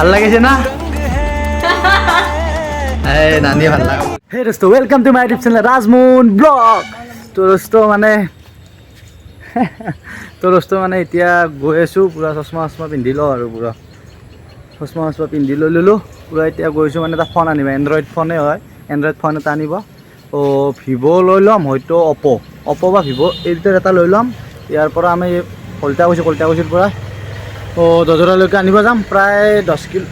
ভাল লাগিছে না? এই নানীয়ে ভাল লাগে। হে দোস্ত, welcome to my YouTube channel Rajmoon blog. তো দোস্ত মানে তো দোস্ত মানে এতিয়া গৈ আছোঁ, পূৰা চশমা চশমা পিন্ধি লওঁ আৰু পূৰা চশমা চশমা পিন্ধি লৈ ল'লোঁ পূৰা। এতিয়া গৈছোঁ মানে এটা ফোন আনিব, এণ্ড্ৰইড ফোনে হয়, এণ্ড্ৰইড ফোন এটা আনিব। ত' ভিভ' লৈ ল'ম হয়তো, অপ' অপ' বা ভিভ' এই দুটাৰ এটা লৈ ল'ম। ইয়াৰ পৰা আমি কলিতাকুছি, কলিতাকুছিৰ পৰা ত' দজৰালৈকে আনিব যাম। প্ৰায় 10 কিলো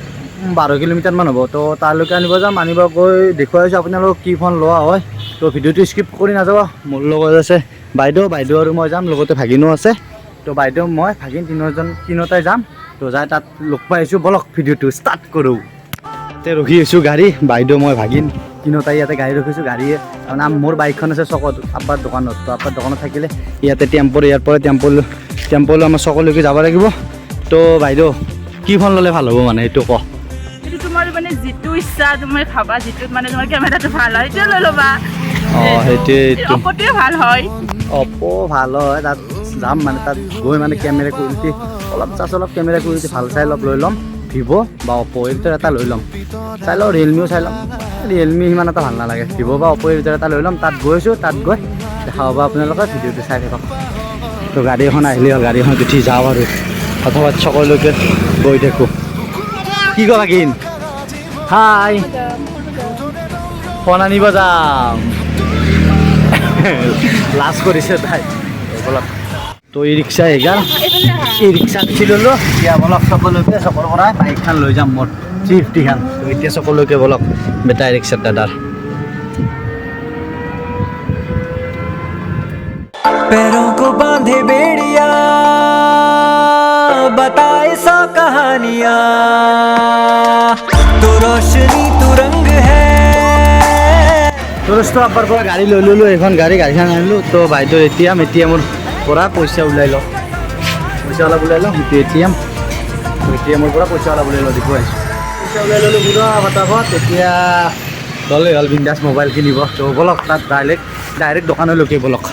12 কিলোমিটাৰমান হ'ব। তো তালৈকে আনিব যাম, আনিব গৈ দেখুৱাইছোঁ আপোনালোকক কি ফোন লোৱা হয়। তো ভিডিঅ'টো স্কিপ কৰি নাযাব। মোৰ লগত আছে বাইদেউ, বাইদেউ আৰু মই যাম, লগতে ভাগিনো আছে। তো বাইদেউ, মই, ভাগিন তিনিওজন তিনিওটাই যাম। তো যাই তাত লগ পাইছোঁ। বলক, ভিডিঅ'টো ষ্টাৰ্ট কৰোঁ। ইয়াতে ৰখি আছোঁ গাড়ী, বাইদেউ, মই, ভাগিন তিনিওটাই ইয়াতে গাড়ী ৰখিছোঁ। গাড়ীয়ে তাৰমানে মোৰ বাইকখন আছে চকত আব্বাৰ দোকানত। তো আব্বাৰ দোকানত থাকিলে ইয়াতে টেম্পৰ, ইয়াৰ পৰা টেম্পলৈ আমাৰ চকলৈকে যাব লাগিব। তো বাইদেউ, কি ফোন ল'লে ভাল হ'ব মানে সেইটো ক। সেইটো তোমাৰ মানে যিটো ইচ্ছা তুমি ভাবা, যিটোত মানে তোমাৰ কেমেৰাটো ভাল হয়, সেইটোৱে লৈ ল'বা। অঁ, সেইটোৱে এইটো। অপটোৱে ভাল হয়। অপ' ভাল হয়। তাত যাম মানে তাত গৈ মানে কেমেৰা কোৱালিটি অলপ জাষ্ট অলপ কেমেৰা কোৱালিটি ভাল চাই অলপ লৈ ল'ম। ভিভ' বা অপ' এই ভিতৰত এটা লৈ ল'ম, চাই লওঁ। ৰিয়েলমিও চাই ল'ম, ৰিয়েলমি সিমান এটা ভাল নালাগে। ভিভ' বা অপ' এই ভিতৰত এটা লৈ ল'ম। তাত গৈছোঁ, তাত গৈ দেখা পাব আপোনালোকে, ভিডিঅ'টো চাই থাকক। তো গাড়ী এখন আহিলেই হ'ল, গাড়ীখনত উঠি যাওঁ আৰু অথবা চকলৈকে গৈ থাকোঁ। কি ক ভাগিন? হাই, ফোন আনিব যাম। লাজ কৰিছে তাই। বলক। তো ই ৰিক্সা আহি গ'ল, ই ৰিক্সাত উঠি ল'লোঁ। এতিয়া বলক চকলৈকে, চকৰ পৰা বাইকখন লৈ যাম মোৰ 350খন। তো এতিয়া চকলৈকে বলক বেটাৰী ৰিক্সাত দাদাৰ। पैरों को बांधे बेड़िया, बताए सौ कहानियां, तू रोशनी, तू रंग है। তো দোস্ত, আব্বাৰ পৰা গাড়ী লৈ ল'লোঁ। এইখন গাড়ী, গাড়ীখন আনিলোঁ। তো বাইদেউ এ টি এম, এ টি এমৰ পৰা পইচা ওলাই লওঁ, পইচা অলপ ওলাই লওঁ। সেইটো এ টি এম, এ টি এমৰ পৰা পইচা অলপ ওলাই লওঁ, দেখুৱাইছোঁ। পইচা ওলাই ল'লোঁ পুৰা ফটাফট। এতিয়া ল'লেই হ'ল বিন্দাছ মোবাইল কিনিব। তো বলক তাত ডাইৰেক্ট ডাইৰেক্ট দোকানলৈকে বলক।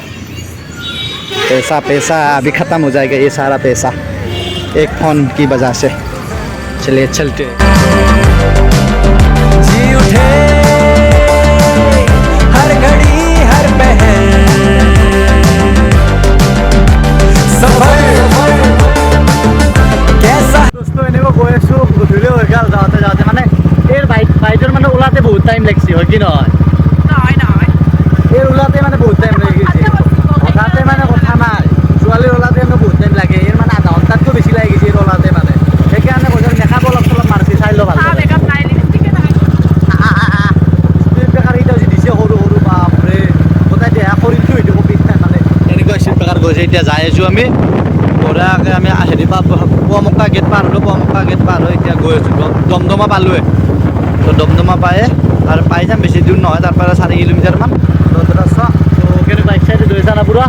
पैसा पैसा अभी ख़त्म हो जाएगा ये सारा पैसा एक फ़ोन की वजह से। चलिए, चलते। जी उठे हर घड़ी, हर पहर, सफर कैसा? দোস্ত, এনেকৈ গৈ আছোঁ, গধূলি হৈ গ'ল। যাওঁতে যাওঁতে মানে এই বাইক বাইকৰ মানে ওলাতে বহুত টাইম লাগিছে, হয় কি নহয়? নহয় নহয়। এই ওলাতে মানে বহুত টাইম লাগি গৈছে। হঠাতে মানে কথা নাই, ছোৱালীৰ ওলাতে মানে বহুত টাইম লাগে। ইয়াৰ মানে আধা ঘণ্টাতকৈ বেছি লাগি গৈছে ইয়াৰ ওলাতে। মানে সেইকাৰণে কৈছোঁ, মেকআপ অলপ চলপ মাৰিছে, চাই লওঁ ভালদৰে। মেকআপ নাই, লিপষ্টিকে নাই। স্পীড ব্ৰেকাৰ কেইটা হৈছে দিছে সৰু সৰু, বাপৰে, গোটেই দেহা শৰীৰটো সেইটো কপি মানে এনেকুৱা স্পীড ব্ৰেকাৰ গৈছে। এতিয়া যাই আছোঁ আমি বঢ়িয়াকৈ। আমি হেৰি পা পোৱামক্কা গেট পাৰ হ'লোঁ, পোৱামক্কা গেট পাৰ হৈ এতিয়া গৈ আছোঁ। দমদমা পালোৱে। তো দমদমা পায়ে আৰু পাই যাম, বেছি দূৰ নহয় তাৰ পৰা, 4 কিলোমিটাৰমান। তো কেনেকুৱা এক্সাইটেড হৈছে না পুৰা?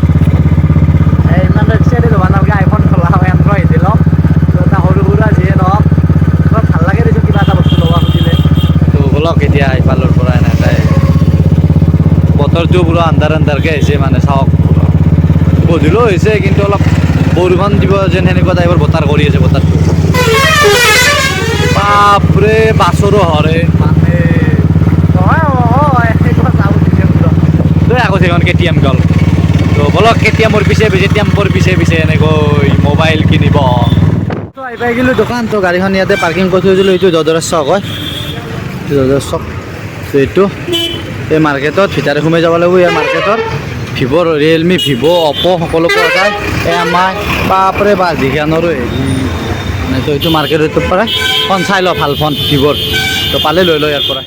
এই ইমান এক্সাইটেড হ'ব নালাগে, আইফোন খোলা হয়, এণ্ড্ৰইড ল'ম। তো এটা সৰু সুৰা যিয়ে নহওক অলপ ভাল লাগে দেচোন কিবা এটা বস্তু ল'ব খুজিলে। তো বলক এতিয়া ইফালৰ পৰা এনেকৈ। বতৰটো পুৰা আন্ধাৰ আন্ধাৰকৈ আহিছে, মানে চাওক, গধূলিও হৈছে, কিন্তু অলপ বৰষুণ দিব যেন সেনেকুৱা টাইপৰ বতৰ কৰি আছে বতৰটো। বাপৰে, বাছৰো হৰে মানে নহয় অঁ এনেকুৱা চাউণ্ড দিছে পুৰা। তো আকৌ সেইখন কেটিএম গ'ল। তো বলক কেটিএমৰ পিছে পিছে, টেম্পৰ পিছে পিছে এনেকৈ মোবাইল কিনিব। তো আহি পাই গ'লোঁ দোকান। তো গাড়ীখন ইয়াতে পাৰ্কিং কৰি থৈ দিলোঁ। এইটো দদৰা চক হয়, এইটো দদৰা চক। তো এইটো এই মাৰ্কেটত ভিতৰে সোমাই যাব লাগিব। ইয়াৰ মাৰ্কেটত ভিভ'ৰ, ৰিয়েলমি, ভিভ', অপ' সকলো পোৱা যায়, এম আই, বাপৰে বা যিখনৰো হেৰি মানে। তো এইটো মাৰ্কেটৰ পৰা ফোন চাই ল, ভাল ফোন ভিভ'ৰ তো পালে লৈ ল ইয়াৰ পৰা।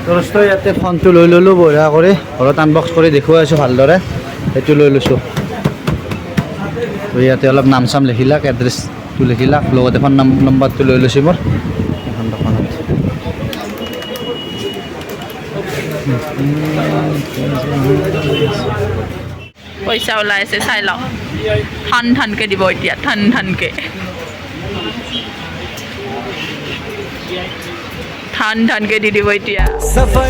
দোস্ত, ইয়াতে ফোনটো লৈ ল'লোঁ বঢ়িয়া কৰি। ঘৰত আনবক্স কৰি দেখুৱাই আছোঁ ভালদৰে। সেইটো লৈ লৈছোঁ। তো ইয়াতে অলপ নাম চাম লিখিলাক, এড্ৰেছটো লিখিলাক, লগতে ফোন নম্বৰটো লৈ লৈছোঁ মোৰ এখন দোকানত। পইচা ওলাই আছে, চাই লওঁ। ঠান ঠানকে দিব এতিয়া, ঠান ঠানকে, ঠান ঠানকে দি দিব এতিয়া। सफर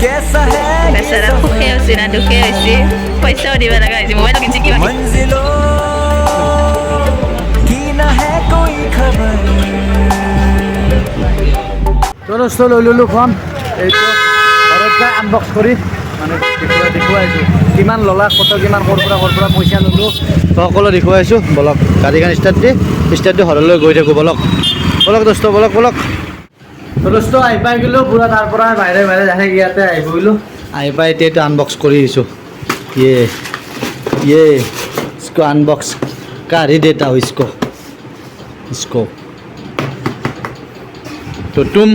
कैसा है ये? বেচেৰা সুখে হৈছে না দুখে হৈছে, পইচাও দিব লগা হৈছে, মোবাইল কিনছে কিবা। मंजिलों की न है कोई खबर। তো দোস্ত, লৈ ল'লোঁ ফোন। এইটো ঘৰত যাই আনবক্স কৰি মানে দেখুৱাইছোঁ কিমান ল'লা, কত কিমান, ক'ৰ পৰা পইচা ল'লোঁ, তো সকলো দেখুৱাইছোঁ। বলক, গাড়ীখন ষ্টাৰ্ট দি ঘৰলৈ গৈ থাকোঁ। বলক বলক দোস্ত, বলক বলক। তো দোস্ত, আহি পাই গ'লোঁ পূৰা। তাৰ পৰা বাহিৰে বাহিৰে যাই থাকি ইয়াতে আহি গ'লোঁ। আহি পাই এতিয়া এইটো আনবক্স কৰি দিছোঁ। ये ये इसको अनबॉक्स कर ही देता हूँ इसको इसको। तो तुम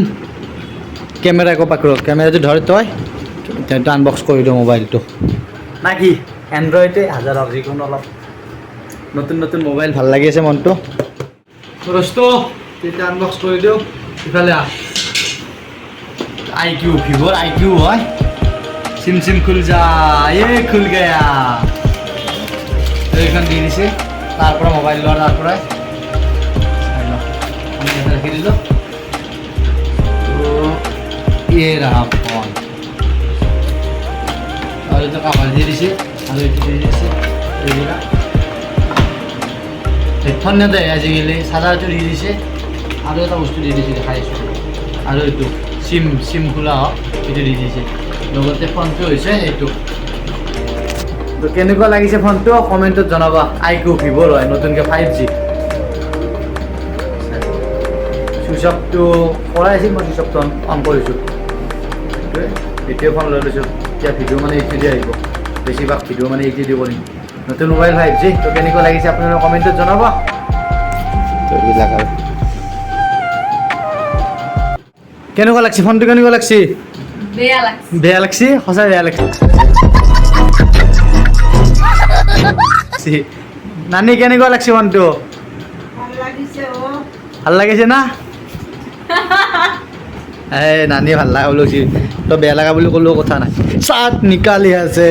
कैमरा को पकड़ो, কেমেৰাটো ধৰ তই। তেন্তে আনবক্স কৰি দিওঁ মোবাইলটো না কি? এণ্ড্ৰইডে হাজাৰ হওক, যিকোনো অলপ নতুন নতুন মোবাইল ভাল লাগি আছে মনটো। তো দোস্ত, তেতিয়া আনবক্স কৰি দিওঁ। ইফালে আহ। আই কিউ, ভিভ'ৰ আই কিউ হয়। চিম চিম খুল যা, ये खुल गया। তো এইখন দি দিছে তাৰ পৰা, মোবাইল লোৱাৰ তাৰ পৰাই। চাই লওঁ, আমি ইয়াতে ৰাখি দিলোঁ। তো ये रहा ফোন। আৰু এইটো কাভাৰ দি দিছে আৰু এইটো দি দিছে। এইবিলাক হেডফোন নেদে আজিকালি, চাৰ্জাৰটো দি দিছে। আৰু এটা বস্তু দি দিছে, দেখাই আছোঁ। আৰু এইটো চিম চিম খোলা হওক, এইটো দি দিছে। লগতে ফোনটো হৈছে এইটো। তো কেনেকুৱা লাগিছে ফোনটো, কমেণ্টত জনাবা। আই কিউ ভিভ'ৰ হয়, নতুনকৈ 5G। চুইচ অফটো কৰাই আছিল, মই চুইচ অফটো অন কৰিছোঁ। সেইটোৱে, এইটোৱে ফোন লৈ লৈছোঁ। এতিয়া ভিডিঅ' মানে এইটো দি আহিব, বেছিভাগ ভিডিঅ' মানে এইটো দি কৰিম। নতুন মোবাইল 5G। তো কেনেকুৱা লাগিছে আপোনালোকে কমেণ্টত জনাব। তো এইবিলাক আৰু কেনেকুৱা লাগছে ফোনটো, কেনেকুৱা লাগছে? বেয়া লাগছে। বেয়া লাগছে, সঁচাই বেয়া লাগছে। নানি, কেনেকুৱা লাগছে ফোনটো? ভাল লাগিছে না? এই নানি ভাল লগা বুলি কৈছে, তই বেয়া লগা বুলি ক'লেও কথা নাই। চাট নিকালি আছে।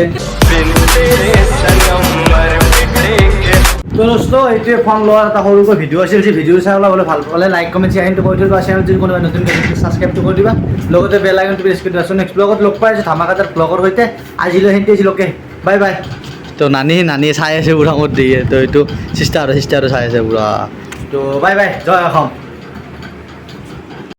बिन तेरे सनम मर मिटेंगे। তো দোস্ত, এইটোৱে ফোন লোৱাৰ এটা সৰুকৈ ভিডিঅ' আছিল। যি ভিডিঅ' চাই অলপ হ'লে ভাল পালে লাইক, কমেণ্ট, শ্বেয়াৰ কৰি দিবা। চেনেল যদি কোনোবাই নতুনকৈ ছাবস্ক্ৰাইবটো কৰি দিবা, লগতে বেল আইকনটো প্ৰেছ কৰি দিবা। চ' নেক্সট ব্লগত লগ পাই আছোঁ ধামাকাদাৰ ব্লগৰ সৈতে। আজিলৈ সেনেকৈ আছিল। Okay, bye bye. তো নানি নানি চাই আছে বুঢ়া মোৰ দিয়ে। তো এইটো চিষ্টাৰ চিষ্টাৰো চাই আছে বুঢ়া। তো বাই বাই, জয় অসম।